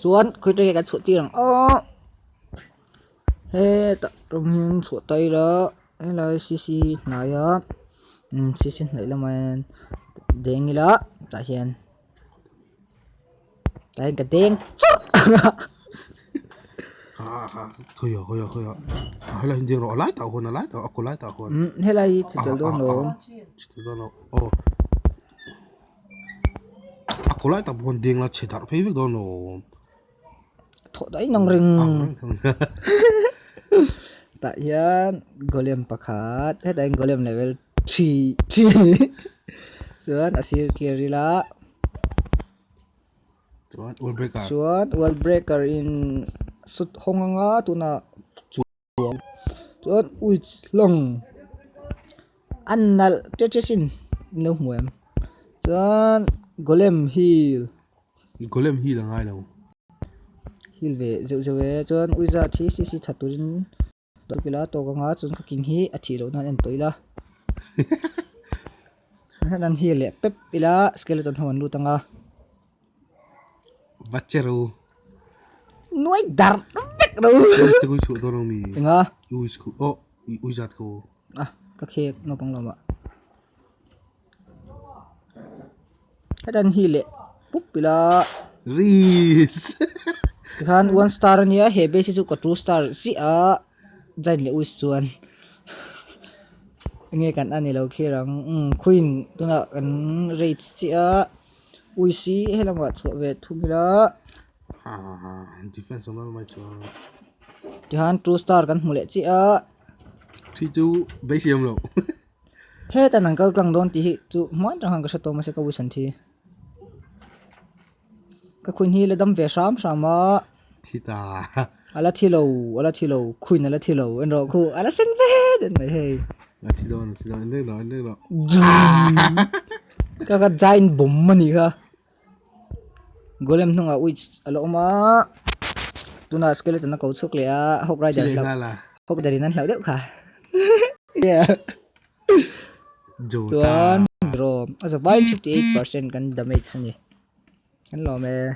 Chuan khawi te nge kan chhuah tir ang aw hetah tawng hian chhuah ta ila helai cc hnaia umm cc hnaih lamah hian deng ila tah hian tah hian ka deng churh ang a. Umm helai hi chhe tel dawn lo. A kawlai tak pawh deng la chhe darh phei vek dawn lo. Thawh daih nang ring. Tah hian golem pakhat hetah hian golem level three three chuan a sir clear ila. Chuan wall breaker. Chuan wall breaker in sut hawng anga tunah Chuan uih hlawng a nalh che che sin in lo hmu em chuan golem heal golem heal a ngai lo heal ve zeuh zeuh e chuan ui zat hi cc that turin tawk ila tawk anga chuan ka king hi a thih loh nan en tawh ila an heal leh pep ila skeleton ho an lut anga. Va che ro. Nuai dar vek ro. Te kui chu don mi. Enga? Ui sku oh ui zat ko. Ah ka khek naupang lawmah. Hetan hi leh pup ila. Riis. Tikhan one star ania he base hi chu ka two star chiah a giant leh wish chuan. Enge kan ani lo thlir ang umm queen tunah kan rate chiah a. Ui si helamah chhuah ve thung ila. Defense awm mai chuan. Tihan two star kan hmu leh chiah a. Thi chu beisei awm lo. Hetan an kal tlang dawn tih hi chu hmuan tang khan ka hre tawh mahse ka wish an thi. Ka khuin hi la dam ve hram hram a. Thi ta. Ala thi lo, ala thi lo, khuin ala thi lo en rawh khu ala sen ve det mai hei. A thi dawn, a thi dawn, en reng rawh, en reng rawh. Ka ka giant bomb a nih kha. Golem hnungah witch a la awm a. Tunah skeleton a ko chhuak leh a, hawk rider hlauh. Hawk rider in an hlauh deuh kha. Chuan draw a zavaiin 58% kan damage a ni. Kan lawm e.